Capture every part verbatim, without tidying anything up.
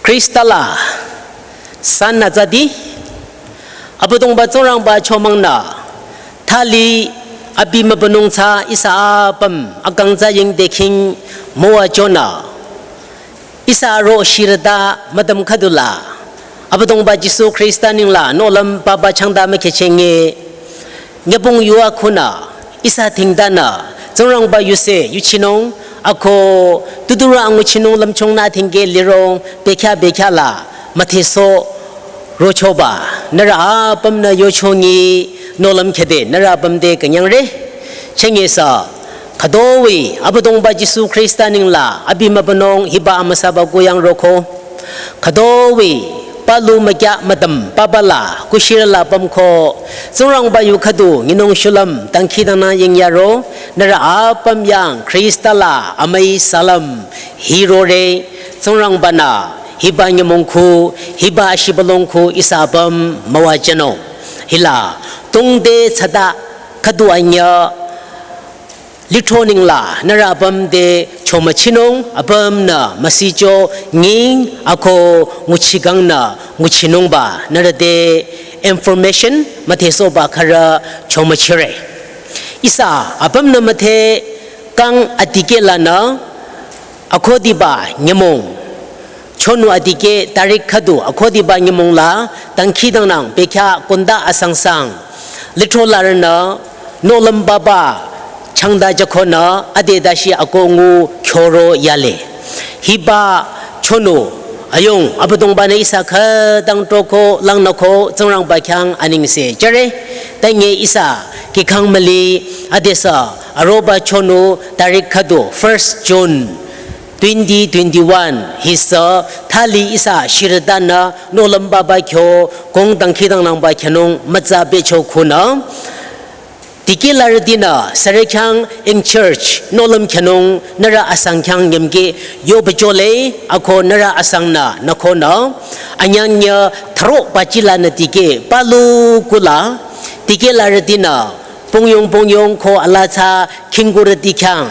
Khrista la san atsati, Abüdongba Tsingrangba chomangnü, thali abi mübünung tsü ihsa apüm akang tsü ying dekhing müwajünü, ihsa ro shirüta müdüm khüdula, Abüdongba Jisu Khrista ningla nohlüm papa changta mükhehchenge, nyübong yua khunü, ihsa thingtanü, Tsingrangba yuse yuchinung, ako tuturü anguchinung lümchungnü thingke lirong, bekhyah bekhyah la, mütheso, rochoba, nührü apümnü yochongi, nohlüm khede, nührü apüm te künyangre, chenge sa, khütoi, Abüdongba Jisu Khrista ningla, abi mübünung hiba amüsaba kuyang roko. Khütoi, palu mükyah müdüm, papa la, kushirü la pümko, Tsingrangba yu khüdu, nyinung shulüm, dangkhidangnang yingyaro, nührü apüm yang, Khrista la, amüi salam, hirore, Tsingrangbanü, hiba nyümong khu, hiba shibülung khu, ihsa apüm, müwajünung. Hila, tungde tsüta, khüdu anyüh, lithro ningla, nührü apüm te chomüchinung, apümnü müsicho nying ako nguchikangnü nguchinungba, nührü te information, müthesoba khürü chomüchire. Ihsa apümnü müthekang adikeh lanü, akhudiba nyümong, chonu adikeh tarik khüdu akhudiba nyümong la, dangkhidangnang bekhyah kunda asangsang, lithro larünü, nohlüm papa, changta jükonü, ade dashi ako ngu khyoro yale. Hiba chonu, ayung, Abüdongbanü ihsa khütang troko langnüko, Tsingrangba khyang anengse jüre, tanye ihsa, kihkhang müli, adesü, aroba chonu, tarik khüdu, first June, twenty twenty-one, hisü, thali ihsa shirütanü, nohlüm papa kyo, kong dangkhidangnangba kyanung, mütsa becho khunü. Dikeh larütinü, sürü khyang in church, nohlüm kyanung, nührü asang khyang nyümke, yo bechole, ako nührü asangnü, nükonü. Anyang nyü, thro bachi lanü dikeh, palu kula, dikeh larütinü, pongyong pongyong ko ala tsü, khingkurüti khyang,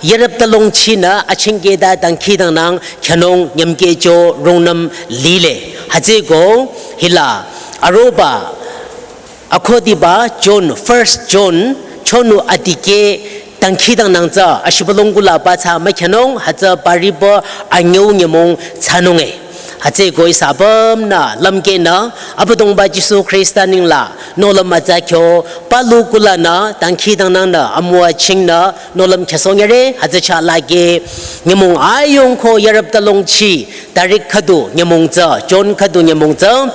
yarüp talong chinü achingketa dangkhidangnang kyanung nyümkecho rungnüm lile. Hütsüko hila aroba akhudiba June, first June, chonu adikeh dangkhidangnang tsü ashibülung kulaba tsü mükyanung hütsü pariba anyüh nyümong thsanunge. Hütsüko ihsa apümnü lümkehnü Abüdongba Jisu Khrista ningla nohlüm mütsa kyo palu kulanü dangkhidangnangnü amüwa chingnü nohlüm khyasonyare hütsü chah lake nyümong ayung ko yarüp talong chi tarik khüdu nyümong tsü, June khüdu nyümong tsü,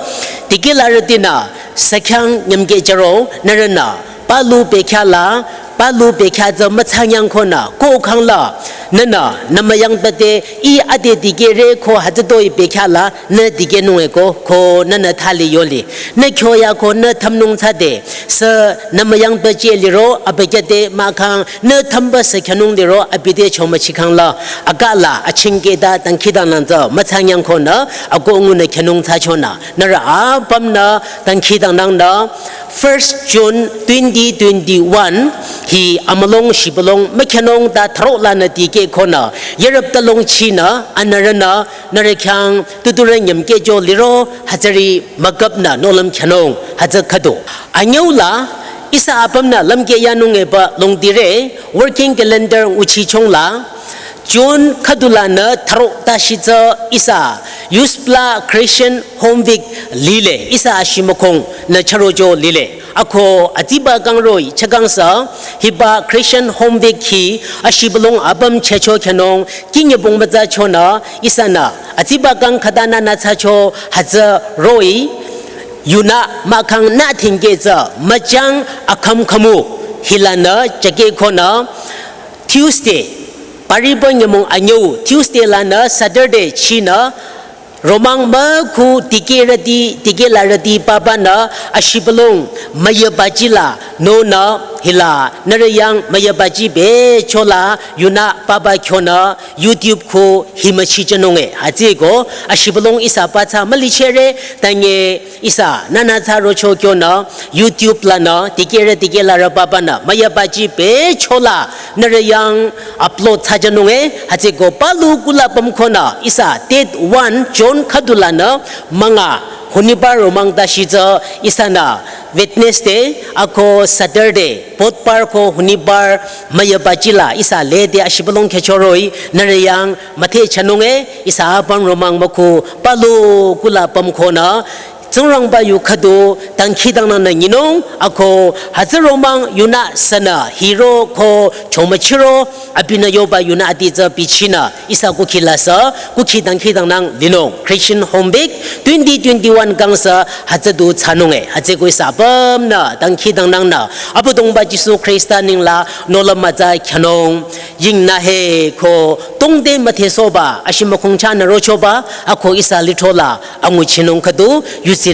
dikeh larütinü sü khyang nyümke jüro nührünü palu bekhyah la, palu bekhyah tsü mütsanyang konü, ko khangla, nünü, nü müyangba te, ih ade dikehre ko hütsütoi bekhyah la, nü dikehnunge ko, ko nünü thali yoli. Nü kyoya ko nü thümnung tsüde, sü nü müyangba che liro, abükyü te mahkhang, nü thümba sü kyanung liro, abi te chomüchikhang la, akala, achingketa, dangkhidangnang tsü, mütsanyang konü, ako ngunü kyanung tsü chonü. Nührü apümnü dangkhidangnangnü first June twenty twenty-one hi amülung shibülung mükyanung ta thro lanü dikeh konü yarüp talong chinü anürünü nührü khyang tuturü nyümkecho liro hütsüri müküpnü nohlüm kyanung hütsü khüdu. Anyüh la ihsa apümnü lümkeh yanung eba longdire working calendar nguchichong la June khüdu lanü thro ta shitsü ihsa Youth Pla Christian Home Week lile ihsa ashimükong nü chürocho lile. Ako atsiba kangroi chakangsü hiba Christian Home Week hi ashibülung apüm chehcho kyanung kinyübong mütsa chonü ihsanü atsiba kang khütanü nü thsacho hütsü roh-i yunü mahkhang nü thingkeh tsü müchang akhüm khümu hilanü chakeh konü Tuesday, pariba nyümong anyüh, Tuesday lanü Saturday chinü, romang mükhu dikehrüti, dikeh larüti papanü, ashibülung, müyübachi la, nonü, Hila nührü yang müyaba ji bechola yunü papa kyonü YouTube ko hi müchijünung e. Hütsüeko ashibülung ihsa pathsa mülichere, tange ihsa nünü thsa rocho kyonü YouTube lanü dikehre dikehlarü papanü müyaba ji bechola nührü yang upload thsajünung e. Hütsüeko palu kula pümkonü ihsa date one June khüdulanü münga honibar romang tashi tsü ihsanü Wednesday ako Saturday, Budhbar ko honibar müyaba jila ihsa lede ashibülung khyüchoroh-i nührü yang müthehchanung e. Ihsa apüm romang müku palu kula pümkonü Tsingrangba yu khüdu dangkhidangnangnü nyinung ako hütsü romang yunü sünü hiro ko chomüchiro abinü yoba yunü adi tsü bichinü ihsa kukhi la sü kukhi dangkhidangnang linung Christian Home Week twenty twenty-one kang sü hütsü du thsanung e. Hütsüeko ihsa apümnü dangkhidangnangnü Abüdongba Jisu Khrista nengla nohlüm mütsa khyanung yingnü he ko tongde müthehsohba ashi mükhongchanü rochoba ako ihsa lithrola anguchinung khüdu yudsirüti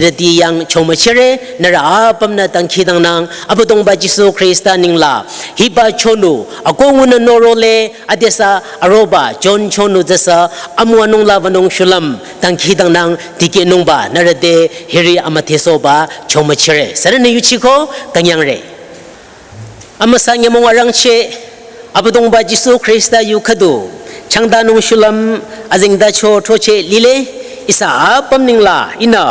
yang chomüchire. Nührü apümnü dangkhidangnang Abüdongba Jisu Khrista nengla hiba chonu ako ngunü norole adesü aroba John chonu tsüsü amüwanung la wünung shulüm dangkhidangnang dikehnungba nührü te hiri amüthehsohba chomüchire. Sürünü yuchiko künyangre. Amüsa nyümong arangcheh Abüdongba Jisu Khrista yu khüdu changdanung shulüm azengtacho throcheh lile. Ihsa apüm nengla ihnü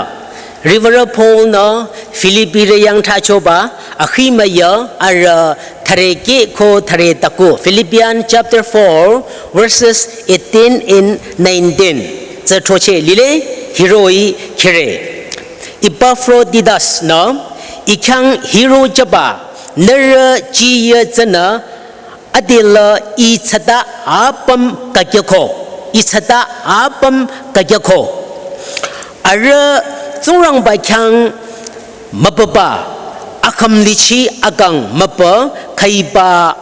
riwürü Paul-nü Philippirü yang thrachoba akhi müya arüh thüre keh ko thüre taku. Philippians chapter four verses eighteen and nineteen tsü throcheh lile. Hiroh-i khire, Epaphroditus-nü I khyang hiro jüba nührü jiyü tsünü adela I tsata apüm kükyako, I tsata apüm kükyako. Arüh Tsingrangba khyang mübüba akhümlichi akang mübü khüiba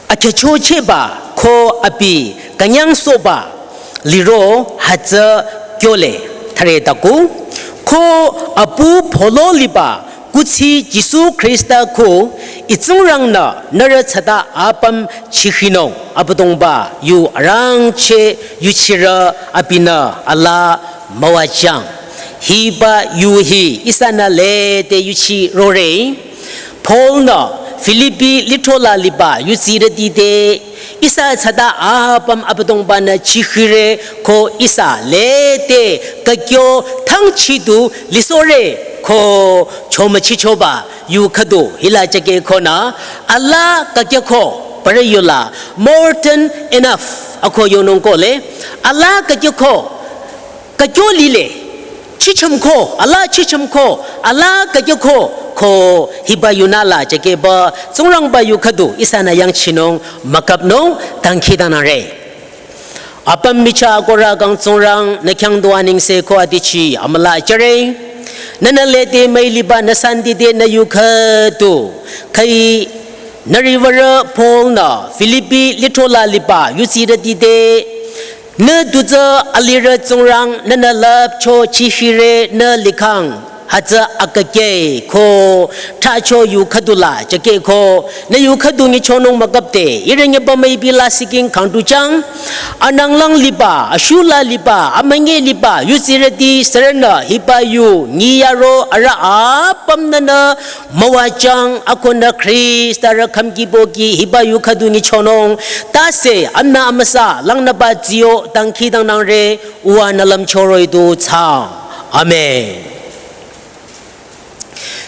akhyüchochehba ko abi künyangsohba liro hütsü kyole. Thüre taku, ko apu pholo liba kuthsi Jisu Khrista ko I Tsingrangnü nührü tsata apüm chikhinung. Abüdongba yu arangcheh yuchirü abinü alaa müwajüng. Hiba yu hi ihsanü lede yuchirore. Paul-nü Philippi lithrola liba yudsirüti te ihsa tsata apüm Abüdongba-nü chikhire ko ihsa lede kükyo thangchidu lisohre ko chomüchichoba yu khüdu hila jükehkonü alaa kükyako, parü yola more than enough ako yonung kohle. Alaa kükyako, kükyo lile, chichümko, alaa chichümko, alaa kükyako ko hiba yunü la jükehba Tsingrangba yu khüdu ihsanü yangchinung müküpnung dangkhidangnangre. Apüm michah akohrü kang Tsingrang nü khyang du anengse ko adichi amüla jüre. Nünü lede müiliba nü santide nü yu khüdu khüi nü riwürü Paul-nü Philippi lithrola liba yudsirüti te nü du tsü alirü Tsingrang nünü lüpcho chikhire nü likhang hütsü akükeh ko thracho yu khüdula jükehko nü yu khüdu nyichonung müküpde ihrü nyüba müipi lasih king khangtujüng. Ananglang liba, ashula liba, amünyi liba yudsirüti sürünü hiba yu nyiyaro arüh apümnünü müwajüng akonü Khristarü khümkipoki hiba yu khüdu nyichonung tase Anbü Amüsa langnüba Tsingrang dangkhidangnangre. Uwa nü lümchoroh-i du thsaang. Amen.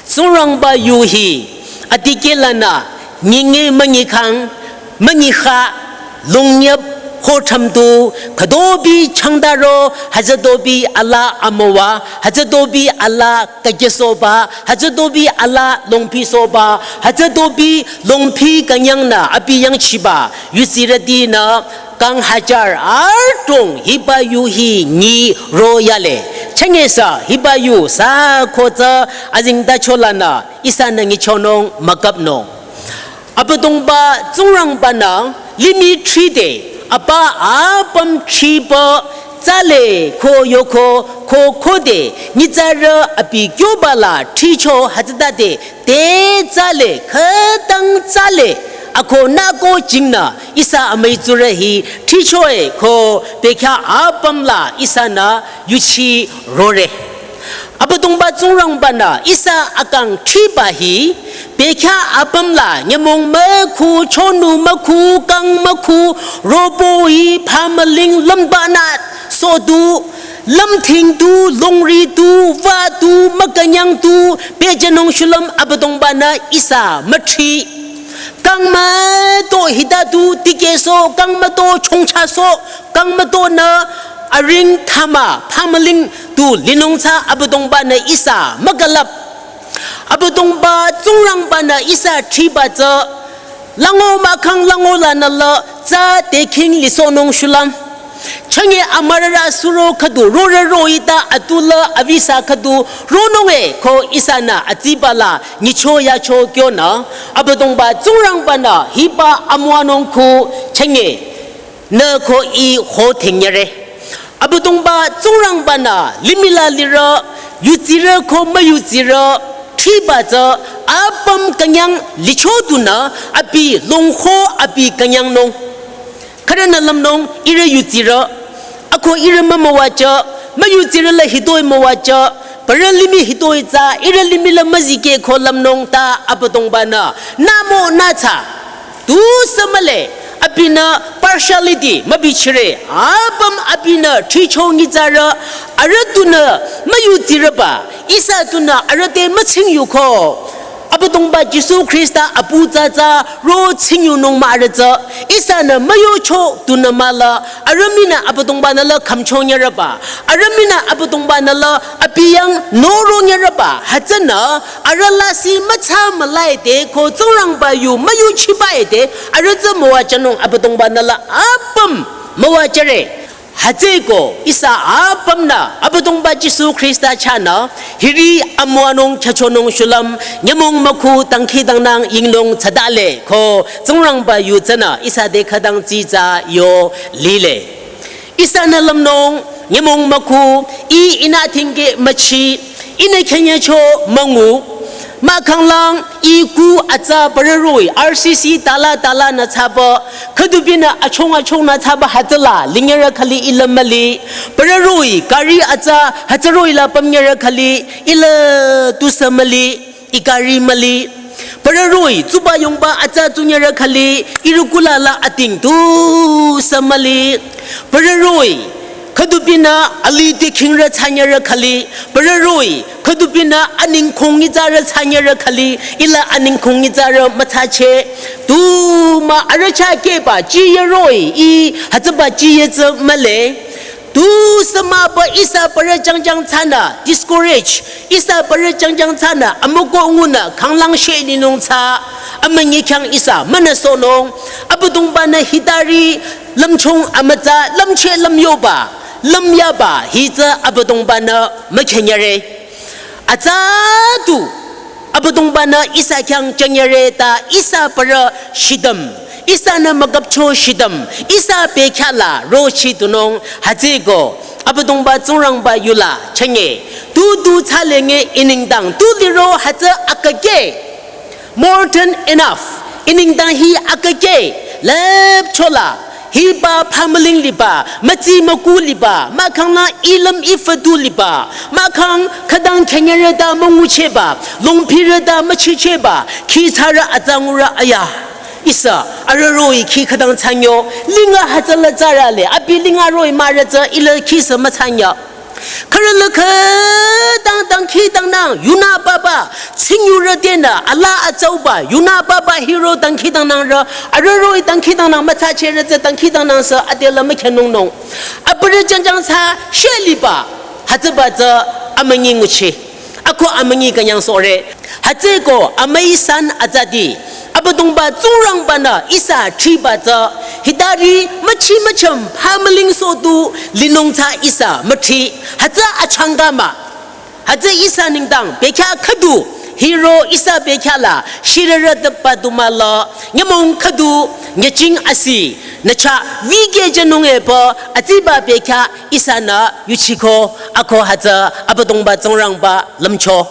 Tsingrangba yu hi adikehlanü nyinge münyikhang münyikha longnyüp khothrüm du khütobi changdaro hütsütobi alaa amüwa hütsütobi alaa kükehsohba hütsütobi alaa longpisohba hütsütobi longpi künyangnü abi yangchiba yudsirütinü kang hajar adrong hiba yu hi nyi royale. Chünye sü hiba yu sü ko tsü azengtacholanü ihsanü nyichonung müküpnung. Abüdongba Tsingrangba-nü limih thride apa apüm thriba tsale ko yoko ko khode nyitsarü abi kyoba la thricho hütsütade te tsale khütang tsale ako nüko jingnü ihsa amüi tsurü hi thrichoe ko bekhyah apüm la ihsanü yuchi rore. Abüdongba Tsingrangba-nü ihsa akang thriba hi bekhyah apüm la nyümong mükhu, chonu mükhu, kang mükhu, robo-i, phamüling lümbanü sodu, lümthing du, longri du, wa du, mükünyang du, pehjünung shulüm Abüdongba-nü ihsa müthri. Kang müto hita du, tikehsoh, kang müto chongchasoh, kang mütonü aring thama phamüling du linung tsü Abüdongba-nü ihsa mükülüp. Abüdongba Tsingrangba-nü ihsa thriba tsü lango mahkhang lango lanü la tsü tekhing lisohnung shulüm. Chünye amürara suro khüdu rorüro ita atula avisa khüdu ronunge ko ihsanü atsiba la nyicho yacho kyonü Abüdongba Tsingrangba-nü hiba amüwanung khu chünye nü ko i ho thengyare. Abüdongba Tsingrangba-nü limih la lirü, yutsirü ko müyutsirü, thriba tsü apüm künyang licho dunü abi longkho abi künyangnung. Khürünü lümnung ihrü yutsirü, ako ihrü mümüwajü, müyutsirü la hitoi müwajü, parü limih hitoi tsü, ihrü limih la müzikeh ko lümnung ta Abüdongba-nü, nümo nütsa. Tusü mühle, abinü partiality mübichire, apüm abinü thricho nyitsarü, arüh tunü müyutsirüba, ihsa tunü arüh te mütsingyuko. Abüdongba Jisu Khrista apu tsü tsü ro tsingyunung mah arüh tsü, ihsanü müyocho tunü mahla, arüh minü Abüdongba-nü la khümchonyürüba, arüh minü Abüdongba-nü la abi yang noronyürüba, hütsünü, arüh lasih mütsa mülaide ko Tsingrangba yu müyuchiba ede, arüh tsü müwajünung Abüdongba-nü la apüm müwajüre. Hütsüeko ihsa apümnü Abüdongba Jisu Khrista chahnü hiri amüwanung chachonung shulüm nyümong mükhu dangkhidangnang yingnung thsadale ko Tsingrangba yu tsünü ihsa te khütang tsitsa yo lile. Ihsanü lümnung nyümong mükhu, i inü thingke müchi, inü khenyecho müngu, mahkhanglang i ku atsa parü roh-i R C C tala tala nü thsaba, khüdubinü achong achong nü thsaba hütsüla lingyürü khali ila müli, parü roh-i gari atsa hütsü roh-i la pümnyürü khali ila tusü müli. I gari müli. Parü roh-i tsuba yongba atsa tsunyürü khali, ihrü kula la ating tusü müli. Parü roh-i khüdubinü ali te khingrü thsanyürü khali, parü roh-i khüdubinü aningkhong nyitsarü thsanyürü khali, ila aningkhong nyitsarü müthsache. Tu mah arüh chah keba jiye roh-i, i hütsüba jiye tsü mühle. Tusü mahba ihsa parü jangjang thsanü discourage, ihsa parü jangjang thsanü amüko ngunü khanglang she linung tsü, amünyi khyang ihsa münüsohnung, Abüdongba-nü hitari lümchung amütsa lümcheh lümyoba, lümyaba hi tsü Abüdongba-nü mükhenyüre. Atsa tu, Abüdongba-nü ihsa khyang jünyüre ta ihsa parü shidüm, ihsanü mükapcho shidüm, ihsa bekhyah la rochi tunung hütsüeko, Abüdongba Tsingrangba yula chünye, tu tu thsalenge i nengdang tu liro hütsü akake, more than enough, i nengdang hi akake, lüpchola, hiba phamüling liba, mütsi müku liba, mahkhang la ilüm ifü du liba, mahkhang khütang khenyürü ta müngucheba, longpirü ta müchicheba, khi thsarü atsa ngurü aya. Ihsa, arüh roh-i khi khütang thsanyo, linga hütsüla tsarale, abi linga roh-i mahrü tsü ila khisü müthsanyo. Khürü la khütang dangkhidangnang, yunü papa, tsingyurü tenü, ala atsauba, yunü papa hiro dangkhidangnangrü, arüh roh-i dangkhidangnang müthsacherü tsü dangkhidangnang sü adela mükhenungnung. Aparü jangjang thsa she liba, hütsüba tsü amünyi nguchi. Ako amünyi künyangsohre. Hütsüeko amüi san atsati. Abüdongba Tsingrangba-nü ihsa thriba tsü, hitari müchi müchüm phamüling sohdu linung tsü ihsa müthri. Hütsü achangka mah. Hütsü ihsa nengdang bekhyah khüdu, hiro ihsa bekhyah la shirürü tüpa du mahla, nyümong khüdu, nyüching asi, Nü chah vikehjünung epü atsiba bekhyah ihsanü yuchiko ako hütsü Abüdongba Tsingrangba lümcho.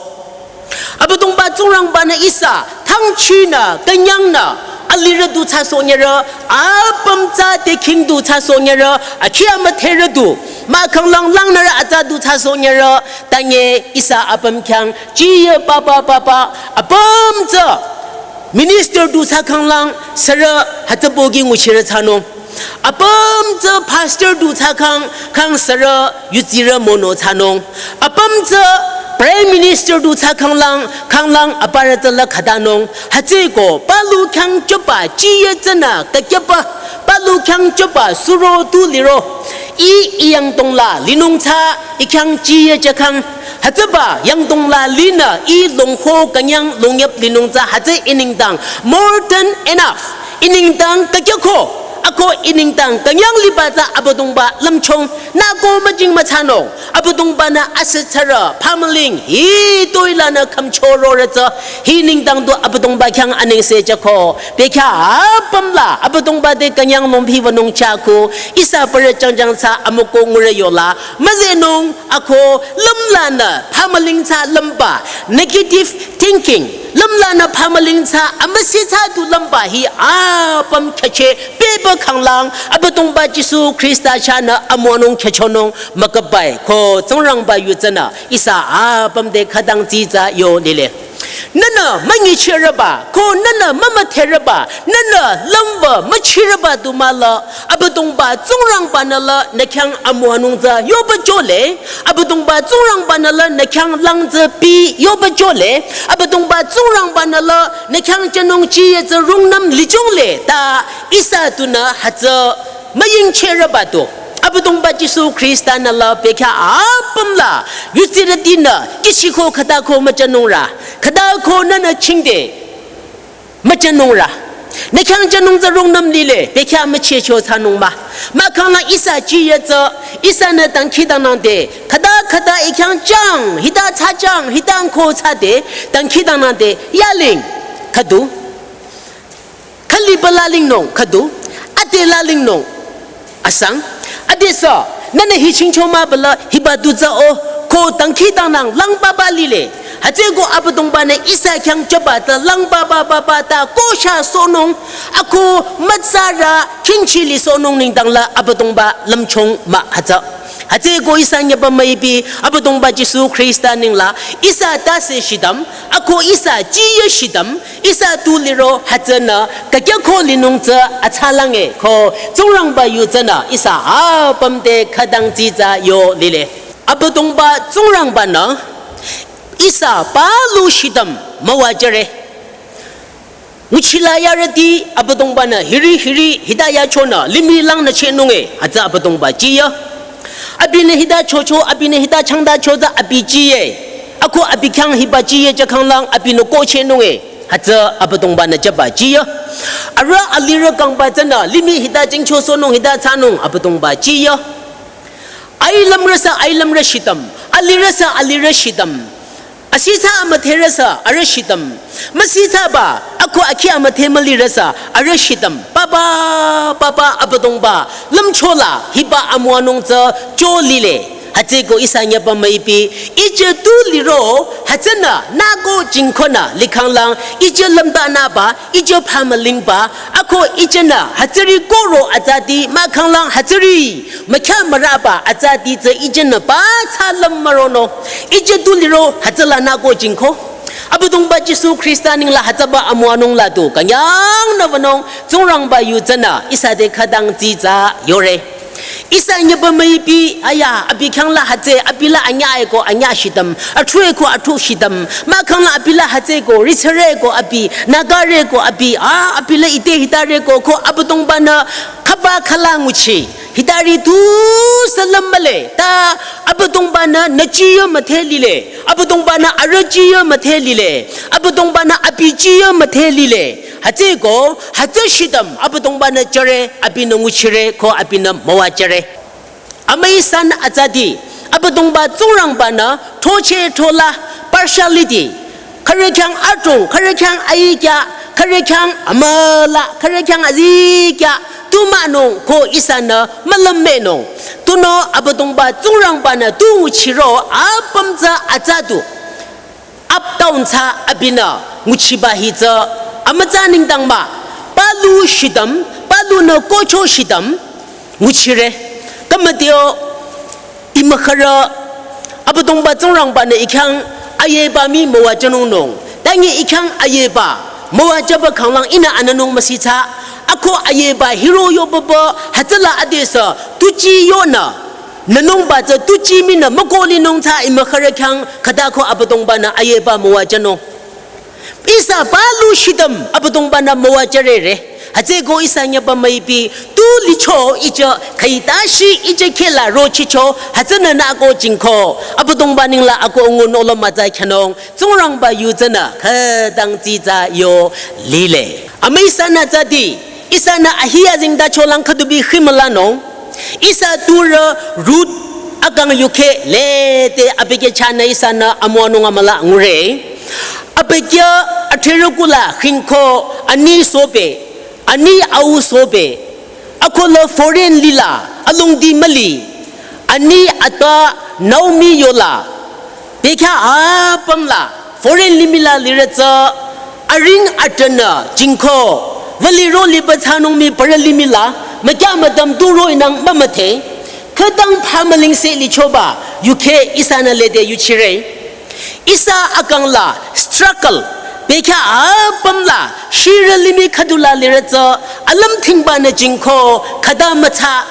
Abüdongba Tsingrangba-nü ihsa thangchinü künyangnü alirü du thsasohnyürü, apüm tsa te khing du thsasohnyürü, akhi amüdherü du, mahkhang lang langnürü atsa du thsasohnyürü, tanye ihsa apüm khyang chiye papa papa, apüm tsü minister du thsakhang lang sürü hütsübogi nguchirü thsanung. Apüm tsü pastor du thsakhang, khang sürü yudsirü mono thsanung. Apüm tsü prime minister du thsakhang lang, khang lang aparü tsü la khatanung. Hütsüeko palu khyang choba chiye tsünü kakyapa, palu khyang choba suro tu liro. I, i yangdong la linung tsü, i khyang chiye jakhang. Hütsüba yangdong la linü i longho künyang longyap linung tsü hütsü i nengdang more than enough. I nengdang kakyako. Ako i nengdang künyang liba tsü Abüdongba lümchong. Nü ko müjing müthsanung. Abüdongba-nü asü tsürü phamüling hitoi lanü khümchororü tsü hi nengdang du Abüdongba khyang anengse jüko. Bekhyah apüm la Abüdongba te künyang longphi wünung chahko. Ihsa parü jangjang tsü amüko ngure yola. Müzehnung ako lümlanü phamüling tsü lümba, negative thinking, lümlanü phamüling tsü amüsi tsü du lümba hi apüm khyacheh pehba khanglang Abüdongba Jisu Khrista chahnü amüwanung khyachonung müküpbai ko Tsingrangba yu tsünü ihsa apüm te khütang tsitsa yo lile. Nühnü münyichirüba, ko nühnü mümüdherüba, nühnü lümwü müchirüba du mahla, Abüdongba Tsingrangba-nü la nü khyang amüwanung tsü yoba jole, Abüdongba Tsingrangba-nü la nü khyang lang tsü pi yoba jole, Abüdongba Tsingrangba-nü la nü khyang jünung chiye tsü rungnüm lijungle, ta ihsa tunü hütsü müyingchirüba du. Abüdongba Jisu Khrista-nü la bekhyah apüm la, yudsirütinü, kihchiko khütako müjünungrü, khütako nühnü chingde müjünungrü. Nü khyang jünung tsü rungnüm lile, bekhyah müchehcho thsanung mah. Mahkhang la ihsa chiye tsü, ihsanü dangkhidangnangde, khüta khüta i khyang jang, hita thsajang, hita ko thsade, dangkhidangnangde, yaling, khüdu. Khüliba lalingnung khüdu, ade lalingnung asang. Adesü, nühnü hi chingcho mahba la hiba du tsü o, ko dangkhidangnang lang papa lile. Hütsüeko Abüdongba-nü ihsa khyang choba tsü lang papa papa ta ko shasohnung, ako mütsarü khingchi lisohnung nengdang la Abüdongba lümchong mah hütsü. Hütsüeko ihsa nyüba müipi Abüdongba Jisu Khrista nengla ihsa tase shidüm, ako ihsa chiye shidüm, ihsa tu liro hütsünü kakyako linung tsü atsalange ko Tsingrangba yu tsünü ihsa apüm te khütang tsitsa yo lile. Abüdongba Tsingrangba-nü ihsa palu shidüm müwajüre. Nguchila yarüti Abüdongba-nü hiri hiri hita yachonü limih langnü chehnunge hütsü Abüdongba chiye. Abinü hita chocho, abinü hita changta cho tsü abi chiye. Ako abi khyang hiba chiye jükhanglang abinü ko chehnunge hütsü Abüdongba-nü jüba chiye. Arüh alirü kangba tsünü limih hita jingchosohnung hita thsanung Abüdongba chiye. Ailümrüsü ailümrü shidüm, alirüsü alirü shidüm. Asithsa amüdherüsü arüh shidüm. Müsithsaba, ako akhi amüdhe mülirüsü arüh shidüm. Papa, papa Abüdongba, lümchola hiba amüwanung tsü cho lile. Hütsüeko ihsa nyüba müipi, ije tu liro, hütsünü nü ko jingkonü likhanglang, ije lümtanüba, ije phamülingba, ako ijenü hütsüri koro atsati mahkhanglang hütsüri mükhyah müraba atsati tsü ijenü pa thsalüm müronung. Ije tu liro hütsüla nü ko jingko. Abüdongba Jisu Khrista nengla hütsüba amüwanung la du künyangnü wünung Tsingrangba yu tsünü ihsa te khütang tsitsa yore. Ihsa nyüba müipi, aya, abi khyang la hütsü, abi la anyüeko anyü shidüm, athueko athu shidüm. Mahkhang la abi la hütsüeko, ritsarüeko abi, nagarüeko abi, a, abi la ite hitarüeko ko Abüdongba-nü khüba khüla nguchi. Hitari tusü lüm mühle, ta Abüdongba-nü nü chiye müdhe lile, Abüdongba-nü arüh chiye müdhe lile, Abüdongba-nü abi chiye müdhe lile. Hütsüeko, hütsü shidüm Abüdongba-nü jüre, abinü nguchire ko abinü müwajüre. Amüi san atsati, Abüdongba Tsingrangba-nü thoche thola partiality, khürü khyang adrong, khürü khyang aikyah, khürü khyang amüla, khürü khyang azikyah, tu münung ko ihsanü mülüm münung. Tunüo Abüdongba Tsingrangba-nü tu nguchiro apüm tsü atsa du. Up down tsü abinü nguchiba hi tsü amütsa nengdang mah. Palu shidüm, palunü kocho shidüm nguchire. Kümüteo imükhürü Abüdongba Tsingrangba-nü ikhyang ayeba mii müwajünung nung. Tangi ikhyang ayeba müwajüba khanglang ihnü anünung müsitsa. Ako ayeba hiro yobaba hütsüla adesü tuji yonü. Nünungba tsü tuji minü mükoh linung tsü imükhürü khyang khüta ko Abüdongba-nü ayeba müwajünung. Ihsa palu shidüm Abüdongba-nü müwajürere. Hütsüeko ihsa nyüba müipi tu licho ijü khüi tashi ijü khehla rochicho hütsünü nüko jingko. Abüdongba nengla ako ngu nohlüm mütsa khyünung. Tsingrangba yu tsünü khütang tsitsa yo lile. Amüi ihsanü tsüdi, ihsanü ahi azengtacholang khüdubi khimülanung. Ihsa turü Ruth akang yukheh lede abükyü chahnü ihsanü amüwanung amüla ngure. Abükyü athrerü kula khingko ani sobe, ani au sobe. Akola foreign lila alongdi müli. Ani ata Naomi yola. Bekhyah apüm la foreign limih la lirü tsü aring atünü jingko. Vüli ro liba thsanung mii parü limih la mükyah müdüm tu roh-i nang mümüdhe. Khütang phamüling se lichoba yukheh ihsanü lede yuchire. Ihsa akang la struggle bekhyah apüm la shirü limih khüdula lirü tsü alümthingba-nü jingko khüta mütsa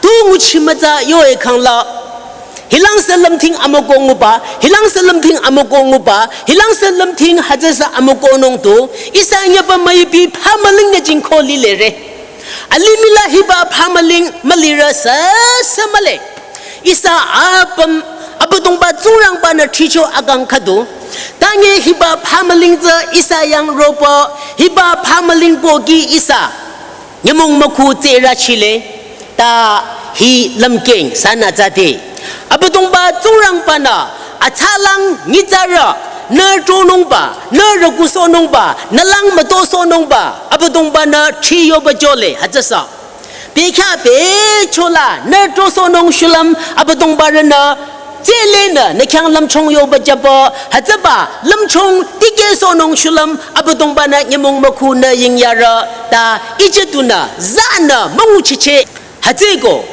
tu nguchi mütsa yoe khangla. Hilangsü lümthing amükoh nguba, hilangsü lümthing amükoh nguba, hilangsü lümthing hütsüsü amükohnung tu ihsa nyüba müipi phamüling nü jingko lilere. Alimih la hiba phamüling mülirü süsü mühle. Ihsa apüm Abüdongba Tsingrangba-nü thricho akang khüdu. Tangi hiba phamüling tsü ihsa yang ropü, hiba phamüling pohki ihsa nyümong mükhu tsürü chile, ta hi lümkeng sünü tsüde. Abüdongba Tsingrangba-nü atsalang nyitsarü, nü tronungba, nü rükusohnungba, nü lang mütosohnungba, Abüdongba-nü thriyoba jole hütsüsü. Bekhyah bechola nü trosohnung shulüm Abüdongba-rünü jele nü nü khyang lümchung yoba jüba hütsüba lümchung tikehsohnung shulüm Abüdongba-nü nyümong mükhu nü yingyarü ta ijütunü zanü münguchicheh. Hütsüeko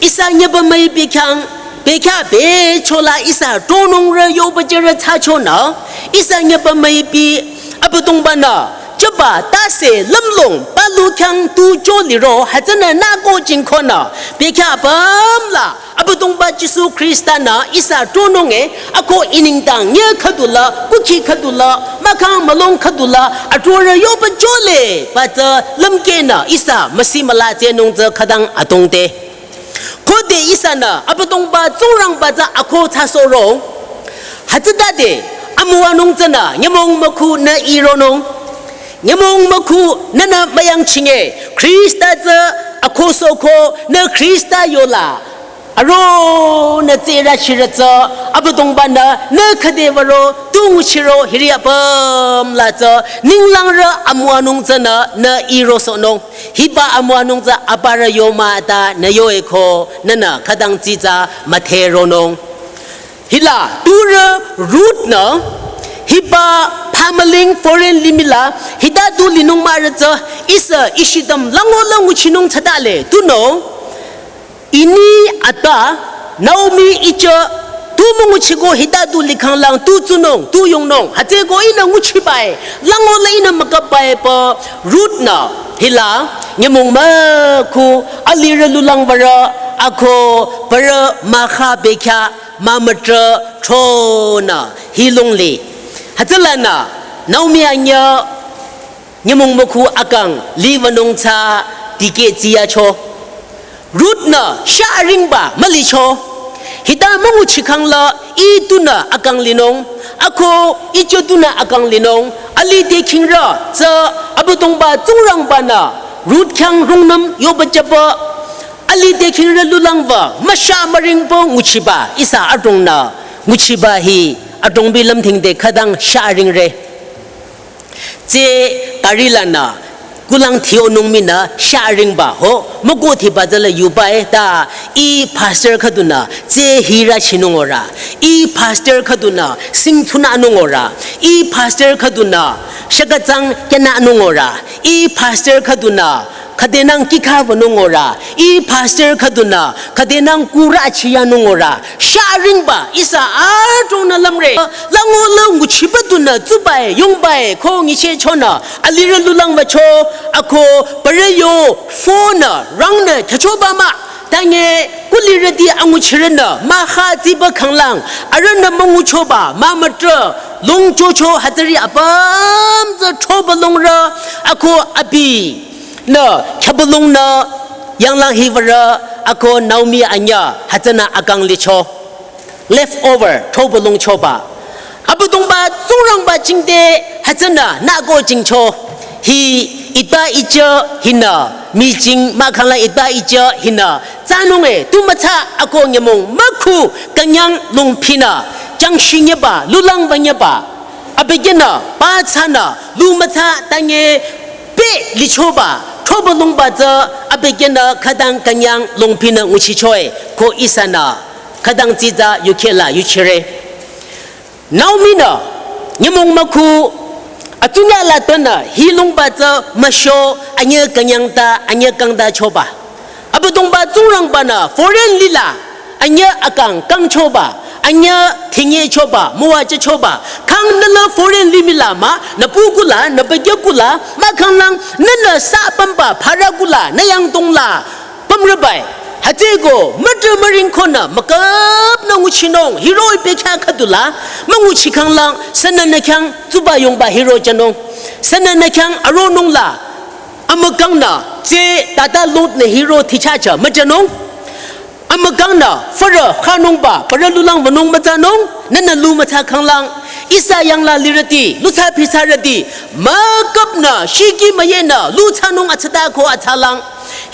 ihsa nyüba müipi khyang bekhyah bechola ihsa tronungrü yoba jürü thsachonü ihsa nyüba müipi Abüdongba-nü jüba tase lümlong palu khyang tu joliro hütsünü nüko jingkonü bekhyah apüm la Abüdongba Jisu Khrista-nü ihsa tronunge ako i nengdang nyüh khüdula, kukhi khüdula, mahkhang mülung khüdula, atrorü yoba jole, ba tsü lümkehnü ihsa müsi müla tsehnung tsü khütang adrongde. Khode ihsanü Abüdongba Tsingrangba tsü ako thsasohro. Hütsütade amüwanung tsünü nyümong mükhu nü ironung. Nyümong mükhu nünü müyangchinge Khrista tsü ako sohko nü Khrista yola. Aro nü tsürü chirü tsü Abüdongba-nü nü khüde würo tu nguchiro hiri apüm la tsü ninglangrü amüwanung tsünü nü irosohnung. Hiba amüwanung tsü aparü yo mah ta nü yoeko nünü khütang tsitsa müdheronung. Hila turü Ruth-nü hiba phamüling foreign limih la hita tu linung mahrü tsü ihsa ishidüm lango la nguchinung thsadale tunüo. Ini ata Naomi ichü tu münguchiko hita tu likhanglang tu tsunung, tu yongnung, hütsüeko ihnü nguchibai, lango la ihnü mükabai pü Ruth-nü hila nyümong mükhu alirü lulang würü ako würü mahkhang bekhyah mümütrah tronü hilung li. Hütsülanü Naomi anyüh nyümong mükhu akang liwünung tsü dikeh tsiyacho. Ruth-nü shah aringba mülicho. Hita münguchikhang la ih tunü akang linung. Ako ichü tunü akang linung. Alih te khingrü tsü Abüdongba Tsingrangba-nü Ruth khyang rungnüm yoba jüba. Alih te khingrü lulang wü müsha müringpü nguchiba ihsa adrongnü nguchiba hi adrongbi lümthingde khütang shah aringre. Tsü karilanü kulang thionung minü sharingba ho, müko thiba tsüla yubae ta, i pastor khüdunü, tse hira chinung ora, i pastor khüdunü, singthunanung ora, i pastor khüdunü, shakatsang kyananung ora, i pastor khüdunü, khüdenang kikha wünung ora, i pastor khüdunü, khüdenang kura chiyanung ora, sharingba, ihsa adrongnü lümre, lango la nguchiba dunü, tsubae, yongbae, ko ngichehchonü, alirü lulang wücho, ako, parü yo, phone nü, rangnü, khyüchoba mah, tange, kulirüti anguchirünü, maha tsiba khanglang, arühnü münguchoba, mümütrü, longchocho hütsüri apüm tsü throba longrü, ako abi, nü, khyüba longnü, yanglang hiwürü, ako Naomi anyü, hütsünü akang licho. Leftover, throba longchoba. Abüdongba, Tsingrangba jingte, hütsünü, nüko jingcho. Hi, ita icha, hinü, mijing, mahkhangla ita icha, hinü, tsanung e, tu mütsa, ako nyümong, mükhu, künyang, longphinü, jangshi nyeba, lulang wünyeba. Abükyünü, pathsanü, lu mütsa, tange, pe, lichoba, throba longba tsü, abükyünü, khüdang, künyang, longphinü, nguchichoe, ko ihsanü. Khüdang tsitsa yukhela yuchire. Naomi-nü, nyümong mükhu, atsunya la tonü, hi longba tsü müsho, anyü künyang ta, anyü kang ta choba. Abüdongba Tsingrangba-nü, foreign lila, anyü akang kangchoba, anyü thinyechoba, müwajüchoba, kang nüla foreign limih la mah, nü pu kula, nü pekya kula, mahkhanglang, nünü sa pümba, phara kula, nü yangdong la, pümrübai. Hütsüko, mütrü müring konü, müküpnü nguchinung, hiroh-i pekya khüdula, münguchikhanglang, sününü khyang, tsuba yongba hiroh jünung. Sününü khyang aronung la, amükangnü, tse, tata Lot-nü hiroh thichacha, müjünung. Amükangnü, fürü, khanungba, parü lulang wünung mütsanung, nünü lu mütsakhanglang, ihsa yangla lirüti, luthsa phisarüti, müküpnü, shiki müyenü, lu thsanung atsata ko atsalang.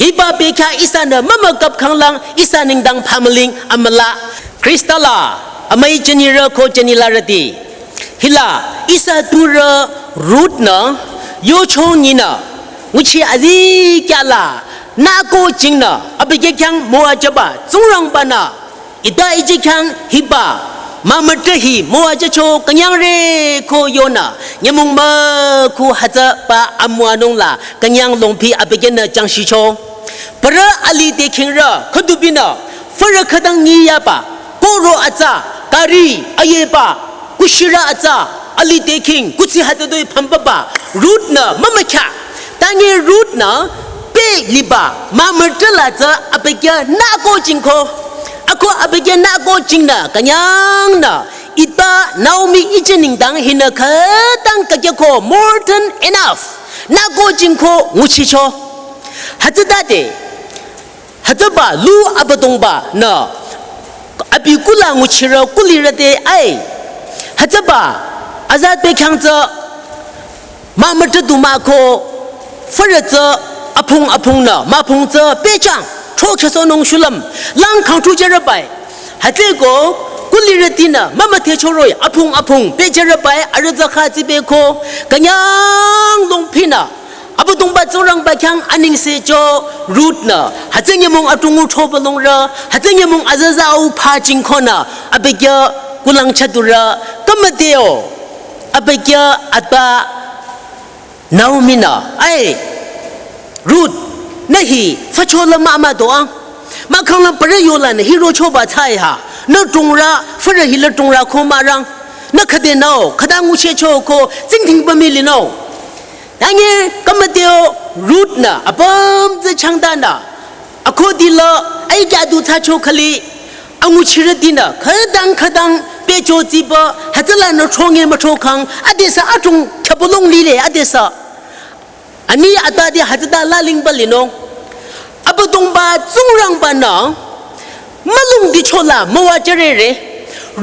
Hiba pekya ihsanü mümüküpkhanglang, ihsa nengdang phamüling amüla. Khrista la, amüi jünirü ko jünilarüti. Hila, ihsa tsurü Ruth-nü, yocho nyinü, nguchi azikyala, nüko jingnü, abükyü khyang müwajüba, Tsingrangba-nü, ita iji khyang hiba, mümütrü hi, müwajücho, künyangre ko yonü, nyümong mükhu hütsüba amüwanung la, künyang longphi abükyünü jangshicho. Parü alih te khingrü, khüdubinü, fürü khüdang nyi yaba, koro atsa, kari, ayeba, kushirü atsa, alih te khing, kuthsi hütsütoi pümpaba, Ruth-nü, mümükya. Tange Ruth-nü, pe liba, mümütrü la tsü, abükyü nüko jingko. Ako abükyü nüko jingnü, künyangnü, ita Naomi iji nengdang hinü khütang kakyako more than enough. Nüko jingko nguchicho. Hütsütade, hütsüba lu Abüdongba-nü, abi kula nguchirü kulirü te ai. Hütsüba, aza pekhyang tsü, mümütrü du mah ko, fürü tsü, apung apungnü, müpung tsü, pehjang, throchehsohnung shulüm, lang khangthu jürübai. Hütsüko, kulirütinü, mümüdhe choroh-i, apung apung, pehjürübai, arüh tsü kha tsibeko, künyang longphinü, Abüdongba Tsingrangba khyang anengse cho Ruth-nü, hütsü nyümong atungu throba longrü, hütsü nyümong azaza au pha jingkonü, abükyü kulang chadurü, kümüdeo, abükyü atba Naomi-nü, ai, Ruth, nü hi, fachola mama doang. Mahkhanglang parü yolanü hiroh choba thsai ha. Nü tungrü, fürü hila tungrü ko mürang. Nü khüdenü-o, khüta nguchehcho ko, tsingdhingba mii linü-o. Tange, kümüdeo, Ruth-nü, apüm tsü changdanü. Akhodila, ai kya du thsacho khali, anguchirütinü, khütang khütang, pehcho tsiba, hütsülanü thronge müthrokhang, adesü atung, khyapolong lile, adesü. Ani atade hütsüta lalingba linung. Abüdongba Tsingrangba-nü, mülung dichola müwajürere.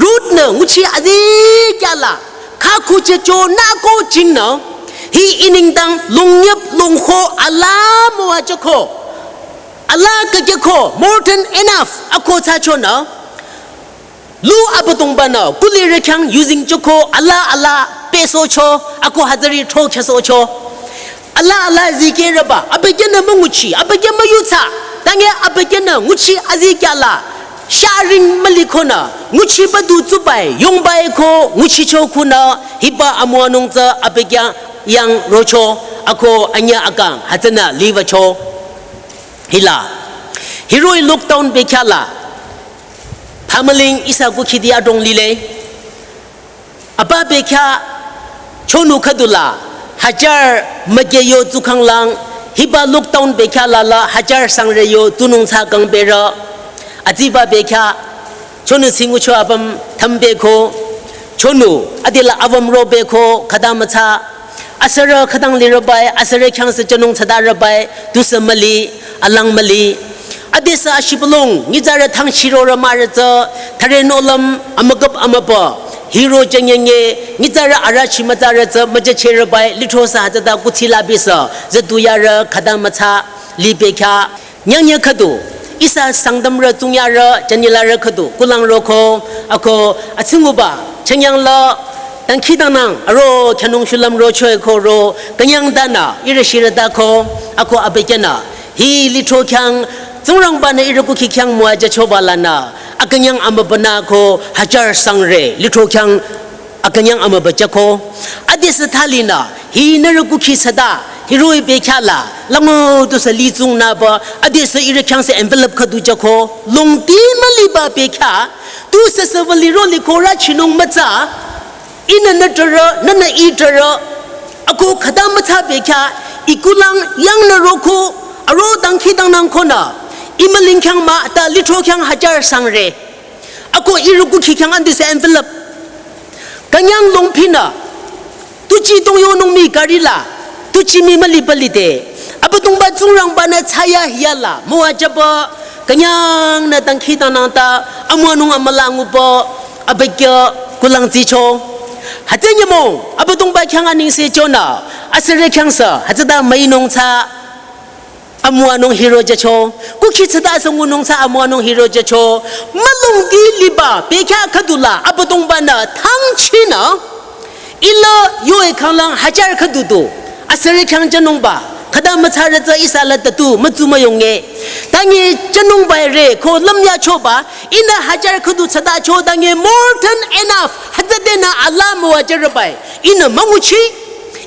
Ruth-nü nguchi azikyala, khakhuchehcho nüko jingnü. Hi i nengdang longnyüp longkho alaa müwajüko. Alaa kakyako, more than enough, ako thsachonü. Lu Abüdongba-nü, kulirü khyang using choko, alaa alaa, pehsohcho, ako hütsüri throchehsohcho. Ala ala azikehrüba, abükyünü münguchi, abükyü müyutsa, tange abükyünü nguchi azikyala, sharing mülikonü, nguchiba du tsubai, yongbai ko, nguchicho kunü, hiba amüwanung tsü abükyü yang rocho, ako anyü akang, hütsünü liwücho. Hila, hiroh-i lockdown bekhyah la, phamüling ihsa kukhidi adrong lile, apa bekhyah chonu khüdula, hajar mükeyo tsukhanglang, hiba lockdown bekhyah lala, hajar sangreyo tsunung tsü kangberü. Atsiba bekhyah, chonu singucho apüm thambeko, chonu, adila awüm robeko, khüta mütsa, asürü khütang lirübai, asürü khyang sü jünung tsüdarübai, tusü müli, alang müli. Adesü ashibülung, nyitsarü thangchirorü mahrü tsü, thüre nohlüm, amüküp amübü, hiro jünyenge, nyitsarü arüchi mütsarü tsü, müjüchehrübai, lithro sü hütsüta kuthsi labisü, züduyarü, khüta mütsa, li bekhyah, nyangnyü khüdu, ihsa Sangtamrü tsungyarü, jünirü khüdu, kulang roko, ako, atsinguba, chünyangla, dangkhidangnang, aro, khyünung shulüm rocho-i ko ro, künyangtanü, ihrü shirütako, ako abükyünü, hi lithro khyang, Tsingrangbanü ihrü kukhi khyang müwajüchoba lanü, akünyang amübünü ko, hajar sangre, lithro khyang, akünyang amübü jüko. Adesü thalinü, hi nührü kukhi süta, hiroh-i bekhyah la, lango tusü litsungnüba, adesü ihrü khyang sü envelope khüdu jüko, longti müliba bekhyah, tusü sü wüliro liko rüchinung mütsa, ihnü nü türü, nünü ih türü, ako khüta mütsa bekhyah, ikulang yangnü roko, aro dangkhidangnang konü, imüling khyang mah, ta lithro khyang hajar sangre. Ako ihrü kukhi khyang andesü envelope. Künyang longphinü. Tuchi tong yonung mi gari la. Tuchi mi müli pali te. Abüdongba Tsingrangbanü thsayahiya la. Müwajüba. Künyangnü dangkhidangnang ta. Amüwanung amüla nguba. Abükyü kulang tsicho. Hütsü nyümong. Abüdongba khyang anengse chonü. Asürü khyang sü. Hütsüta müinung tsü. Amüwanung hiro jücho, kukhi tsüta sü ngunung tsü amüwanung hiro jücho, mülungdi liba, bekhyah khüdula, Abüdongbanü, thangchinü, ila yo-i khanglang hajar khüdu du, asürü khyang jünungba, khüta mütsarü tsü ihsa la tatu, mütsu müyonge. Tangi jünungba re, ko lümyachoba, ihnü hajar khüdu tsütacho, tangi more than enough, hütsüdenü ala müwajürübai, ihnü münguchi,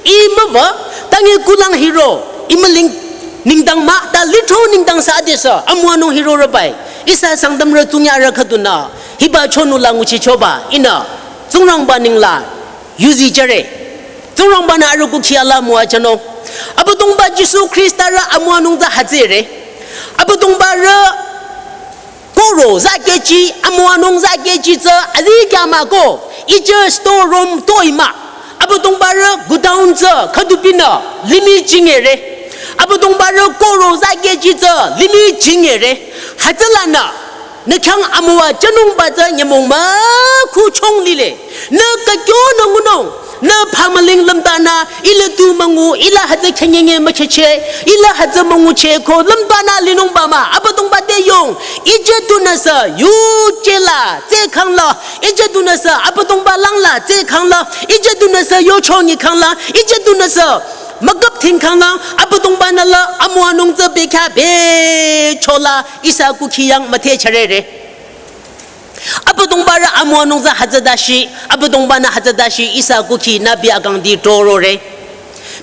ih müwü, tangi kulang hiro, imüling nengdang mah, ta lithro nengdang sü adesü, amüwanung hirorübai. Ihsa Sangtamrü tsungyarü khüdunü, hiba chonu la nguchichoba, ihnü, Tsingrangba nengla, yuzi jüre. Tsingrangbanü arüh kukhi ala müwajünung. Abüdongba Jisu Khrista rü amüwanung tsü hütsüre. Abüdongba rü koro zahkechi, amüwanung zahkechi tsü, azikyah mah ko, ijü store room toi mah. Abüdongba rü godown tsü, khüdupinü, limih jingere. Abüdongba rü koro zahkechi tsü, limih jingere. Hütsülanü, nü khyang amüwajünungba tsü nyümong mükhu chong lile. Nü kükyo nü ngunung, nü phamüling lümtanü, ila tu müngu, ila hütsü khenyenge müchehcheh, ila hütsü müngucheh ko lümtanü linungba mah, Abüdongba te yong, ijü tunüsü, yuje la, tse khangla, ijü tunüsü, Abüdongba langla, tse khangla, ijü tunüsü, yochongi khangla, ijü tunüsü, müküp thing khangla, Abüdongbanü la, amüwanung tsü bekhyah bechola, ihsa kukhi yang müthehchürere. Abüdongba rü amüwanung tsü hütsütashi, Abüdongbanü hütsütashi ihsa kukhi nübi akangdi trorore.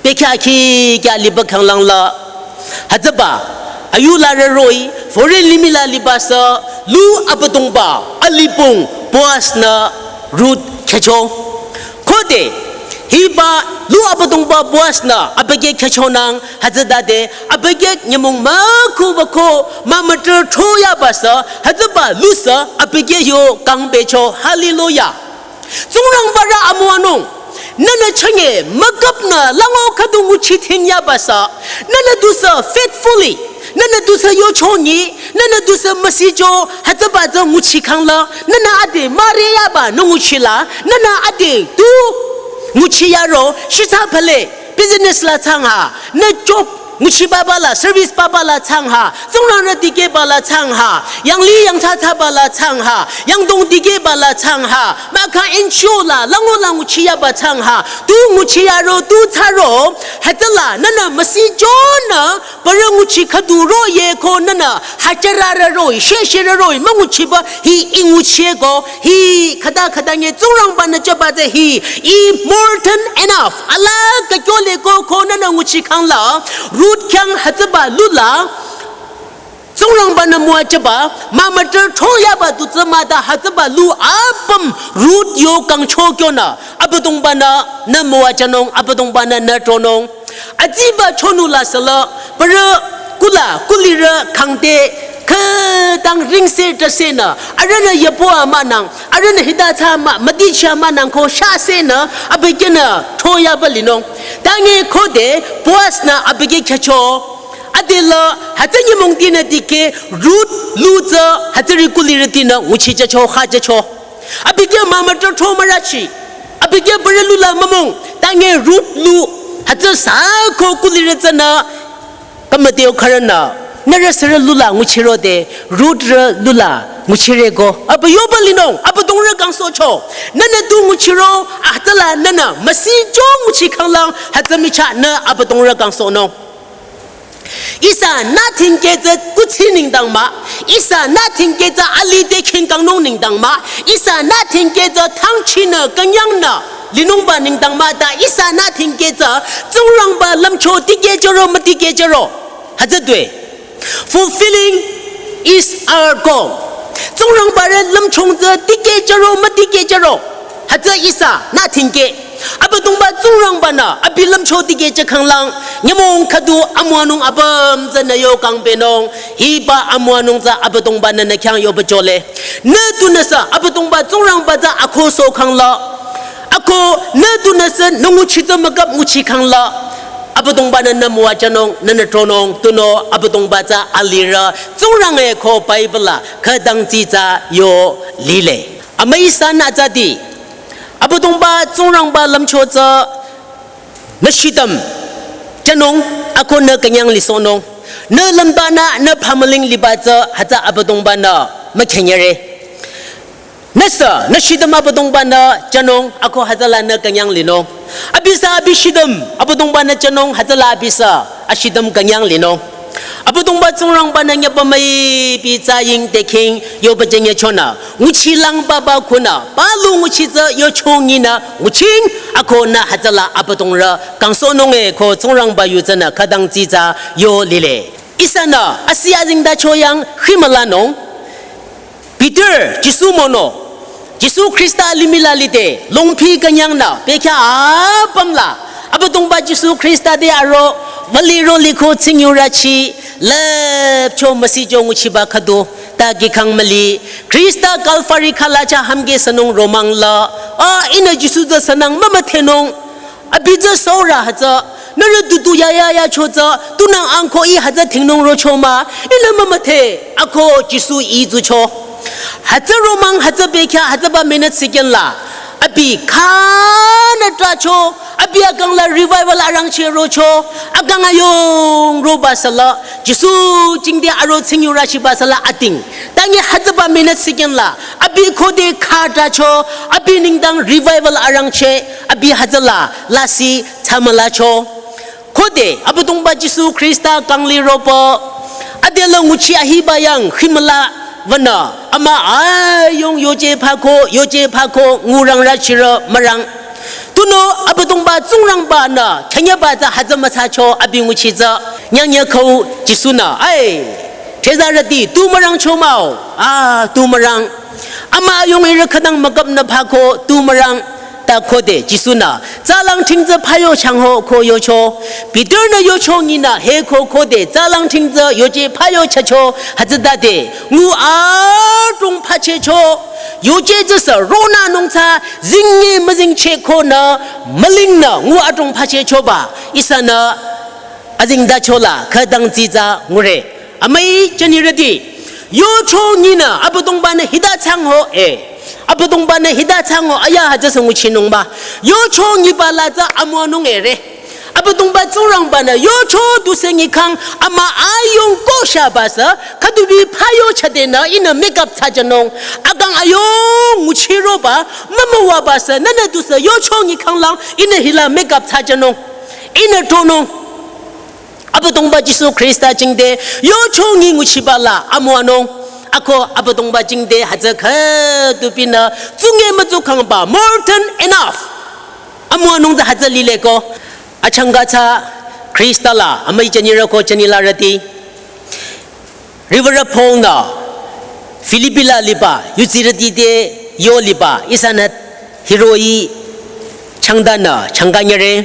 Bekhyah khi kya liba khanglang la. Hütsüba, ayu la rü roh-i, foreign limih la liba sü, lu Abüdongba, alipong, Boaznü, Ruth khyücho. Khode, hiba, lu Abüdongba Boaznü, abükyü khyüchonang, hütsütade, abükyü nyümong mükhu wüko, mümütü throyaba sü, hütsüba lusü, abükyü yo kangbecho, hallelujah. Tsingrangba rü amüwanung, nünü chünye, müküpnü, lango khüdu nguchi thingyaba sü, nünü tusü faithfully, nünü tusü yochonyi, nünü tusü müsicho, hütsüba tsü nguchi khangla, nünü ade, mareyaba, nü nguchila, nünü ade, tu, nguchi yaro, shitsa pale, business la tsangha, nü job, Nguchi baba la, service baba la chang ha, Tsingrang rü dikehba la chang ha, yangli yangthsathsaba la chang ha, yangdong dikehba la chang ha, mahkhang N G O la, lango la nguchi yaba chang ha, tu nguchi yaro, tu thsaro, hütsüla, nünü müsi jonü, parü nguchi khüdu roye ko nünü, hütsürarü roh-i, shesherü roh-i, münguchiba, hi I nguchie ko, hi khüta khüta nge Tsingrangba-nü jüba tsü hi, I more than enough. Ala ka kyole ko ko nünü nguchi khangla, Ruth khyang hütsüba lula, Tsingrangba-nü müwajüba, mümütü thoyaba tu tsü mah ta hütsüba lu apüm Ruth yo kangcho kyonü, Abüdongba-nü nü müwajünung, Abüdongba-nü nü tronung. Atsiba chonu la sala, parü kula, kulirü khangte, khütang ringse tasenü, arühnü yabo amünang, arühnü hita thsa mah, müdicha münang ko shasenü, abükyünü thoyaba linung. Tange khode, Boaz-nü abükyü khyücho. Adela, hütsü nyümong tinü dikeh, Ruth, lu tsü, hütsüri kulirütinü, nguchi jücho, kha jücho. Abükyü mümütü tro mürachi. Abükyü parü lula mümong. Tange Ruth lu. Hütsü sa ko kulirü tsünü. Kamüteo khürünü. Nührü sürü lula nguchirode. Ruth rü lula nguchire ko. Abü yoba linung. Abüdongrü kangsohcho. Nünü tu nguchiro. Hütsüla nünü. Müsi jo nguchi khanglang. Hütsü michahnü Abüdongrü kangsohnung. Ihsa nü thingkeh tsü kuthsi nengdang mah, ihsa nü thingkeh tsü alih te khingkangnung nengdang mah, ihsa nü thingkeh tsü thangchinü künyangnü linungba nengdang mah ta ihsa nü thingkeh tsü Tsingrangba lümcho tikehjüro mütikehjüro. Hütsü due. Fulfilling is our goal. Tsingrangba rü lümchung tsü tikehjüro mütikehjüro. Hütsü ihsa nü thingkeh. Abüdongba Tsingrangba-nü abi lümcho tikehjü khanglang, nyümong khüdu amüwanung apüm tsünü yo kangpehnung, hiba amüwanung tsü Abüdongba-nü nü khyang yoba jole. Nü tunüsü Abüdongba Tsingrangba tsü akho soh khangla. Akho nü tunüsü nü nguchi tsü mükap nguchi khangla. Abüdongba-nü nü müwajünung, nünü tronung, tunüo Abüdongba tsü alirü, Tsingrang-e ko Bible la, khütang tsitsa yo lile. Amüi san atsati, Abüdongba Tsingrangba lümcho tsü nü shitüm jünung ako nü künyang lisohnung. Nü lümbanü nü phamüling liba tsü hütsü Abüdongba-nü mükhenyere. Nüsü nü shitüm Abüdongba-nü jünung ako hütsüla nü künyang linung. Abisü abi shitüm Abüdongba-nü jünung hütsüla abisü ashitüm künyang linung. Abüdongba Tsingrangba-nü nyüpa müipi tsaying tekhing yoba jünye chonü. Nguchilang baba khunü, palu nguchi tsü yocho nyinü, nguching, ako nü hütsüla Abüdongrü, kangsohnung-e ko Tsingrangba yu tsünü khütang tsitsa yo lile. Ihsanü, asi azengtacho yang khimülanung, Peter, Jisu mono, Jisu Khrista limih la lide, longpi künyangnü, bekhyah apüm la, Abüdongba Jisu Khrista te aro, wüliro liko tsingyurüchi, lüpcho müsijo nguchiba khüdu, ta kikhang müli, Khrista Kalvari khalacha hamke sünung romang la, a, ihnü Jisu tsü sünang mümüdhenung, abi tsü saurü hütsü, nührü dudu ya ya yacho tsü, tunang angko ih hütsü dhingnung rocho mah, ihnü mümüdhe, ako Jisu ih tsucho. Hütsü romang hütsü bekhyah hütsüba minute second la, abi khanü tracho, abi akang la revival arangcheh rocho, akang ayung roba sala, Jisu jingte aro tsingyurüchiba sala ating. Tangi hütsüba minute second la, abi khode kha tracho, abi nengdang revival arangcheh, abi hütsüla, lasih, tsamülacho. Khode, Abüdongba Jisu Khrista kangli ropa, adela nguchi ahiba yang khimüla wünü, ama ayung yoje phako, yoje phako, ngurangrüchirü mürang. Tunüo Abüdongba Tsingrangba-nü, khünyaba tsü hütsü mütsacho abi nguchi tsü, nyangnyü khau Jisu-nü, ai, thezarüti, tu mürangcho mah-o, a, tu mürang. Ama ayung ihrü khütang mükapnü phako, tu mürang. Ta khode Jisu-nü, tsalang thing tsü phayo changho ko yocho. Peter-nü yocho nyinü he ko khode tsalang thing tsü yoje phayo chacho hütsütade. Ngu adrong phachecho. Yoje tsüsü ronanung tsü zingnye müzingcheh konü mülingnü ngu adrong phachechoba. Ihsanü azengtacho la khütang tsitsa ngure. Amüi jünirüti, yocho nyinü Abüdongba-nü hita changho e. Abüdongba-nü hita changho aya hütsüsü nguchinungba. Yocho nyiba la tsü amüwanung ere. Abüdongba Tsingrangba-nü yocho dusü nyikhang ama ayong koshaba sü, khüdubi phayo chadenü ihnü make up thsajünung. Akang ayong nguchiroba, mümüwaba sü, nünü dusü yocho nyikhang lang ihnü hila make up thsajünung. Ihnü tronung. Abüdongba Jisu Khrista jingte yocho nyi nguchiba la amüwanung. Ako Abüdongba jingte hütsü khüdubinü tsunge mütsukhangba more than enough amüwanung tsü hütsü lile ko. Achangka tsü Khrista la amüi jünirü ko jünilarüti. Riwürü Paul-nü Philippi la liba yudsirüti te yo liba ihsanü hiroh-i changdanü changkanyüre.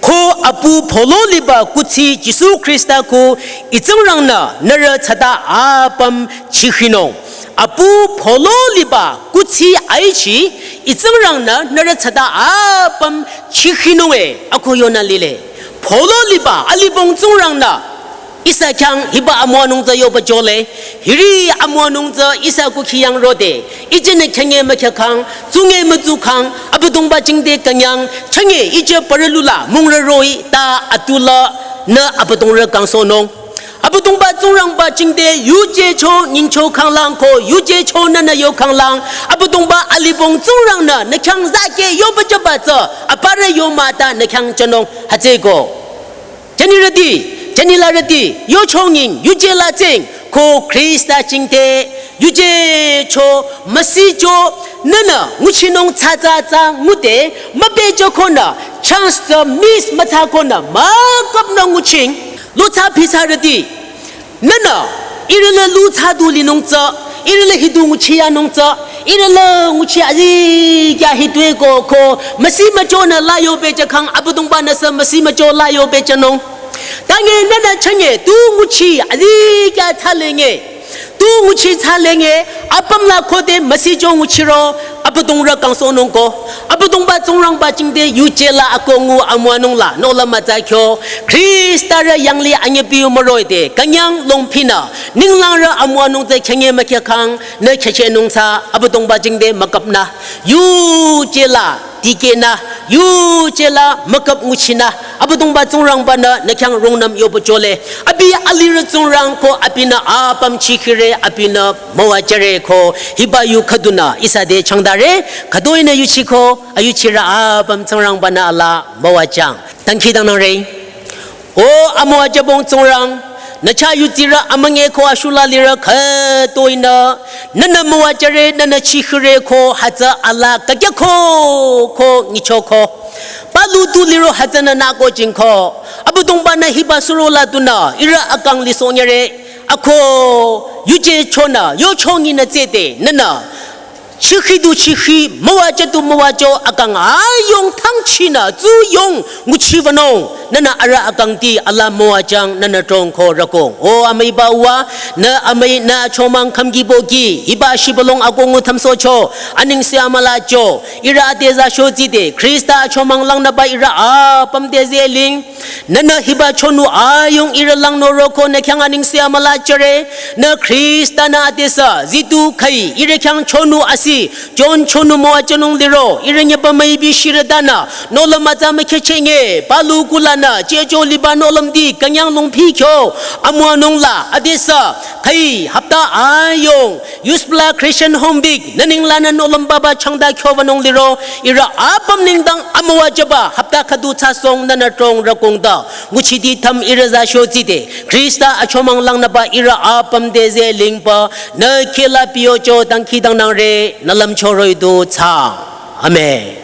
Ko apu pholo liba kuthsi Jisu Khrista ku I Tsingrangnü nührü thsata apüm chikhinung. Apu pholo liba kuthsi aichi I Tsingrangnü nührü thsata apüm chikhinung e ako yonü lile. Pholo liba alibong Tsingrangnü ihsa khyang hiba amüwanung tsü yoba jole, hiri amüwanung tsü ihsa kukhi yang rode, ijünü khyünge mükhyakhang, tsunge mütsukhang, Abüdongba jingte künyang, chünge ijü parülula mungrü roh-i ta atula nü Abüdongrü kangsohnung. Abüdongba Tsingrangba jingte yuje cho nyingcho khanglang ko, yuje cho nünü yo khanglang, Abüdongba alibong Tsingrangnü nü khyang zake yoba jüba tsü, aparü yo mah ta nü khyang jünung, hütsüeko. Jünirüti, jünilarüti, yocho nying, yuje la tsing, ko Khrista jingte, yuje cho, müsi cho, nünü nguchinung tsü tsü tsü ngude, müpehcho konü, chance tsü miss müthsa konü, müküpnü nguching, lo tsü pitsarüti, nünü, ihrü la lu thsa du linung tsü, ihrü la hidu nguchiyanung tsü, ihrü la nguchi azikyah hitue ko ko, müsi müchonü la yopehjükhang Abüdongba-nü sü müsi mücho la yopehjünung. Tange nünü chünye, tu nguchi azikyah thsalenge, tu nguchi thsalenge, apüm la khode müsi cho nguchiro, Abüdongrü kangsohnung ko. Abüdongba Tsingrangba jingte yuje la ako ngu amüwanung la nohlüm mütsa kyo. Khristarü yanglih anyüpiu müroh-i te künyang longpinü ninglangrü amüwanung tsü khyünge mükhyakhang nü khyüchehnung tsü Abüdongba jingte müküpnü. Yuje la dikehnü, yuje la müküp nguchinü, Abüdongba Tsingrangba-nü nü khyang rungnüm yoba jole. Abi alirü Tsingrang ko abinü apüm chikhire, abinü müwajüre ko, hiba yu khüdunü ihsa te changdare, khütoinü yuchiko, ayuchirü apüm Tsingrangba-nü ala müwajüng. Dangkhidangnangre. O amüwajübong Tsingrang, nü chah yudsirü amünge ko ashula lirü khütoinü, nünü müwajüre, nünü chikhire ko, hütsü ala kakyako, ko nyichoko. Palu tu liro hütsünü nü ko jingko. Abüdongba-nü hiba suro la tunü, ihrü akang lisohnyüre. Ako, yuje chonü, yocho nyinü tsete, nünü. Chikhi du chikhi, müwajü du müwajü, akang ayong thangchinü, tsuyong nguchiwünung, nünü arüh akangti ala müwajüng, nünü throngko rükong. O amüiba Uwa, nü amüi nü achomang khümki pohki, hiba shibülung akongu thümsohcho, anengse amülacho, ihrü ade za shotsi te, Khrista achomang langnüba ihrü apüm te zeling, nünü hiba chonu ayong ihrü lang noroko nü khyang anengse amülajüre, nü Khrista-nü adesü, zitu khüi, ihrü khyang chonu asi, John chonu müwajünung liro, ihrü nyüpa müipi shirütanü, nohlüm mütsa mükhechenge, palu kulanü, checho liba nohlümti, künyang longpi kyo, amüwanung la, adesü, khüi, hapta ayong, Youth Bla Christian Home Week, nü ninglanü nohlüm papa changta kyowünung liro, ihrü apüm nengdang amüwajüba, hapta khüdu thsasong nünü throng rükongta, nguchiti thüm ihrü za shotsi te, Khrista achomang langnüba ihrü apüm te zelingba, nü khehla piyocho dangkhidangnangre, nü lümcho roh-i du thsaang. Amen.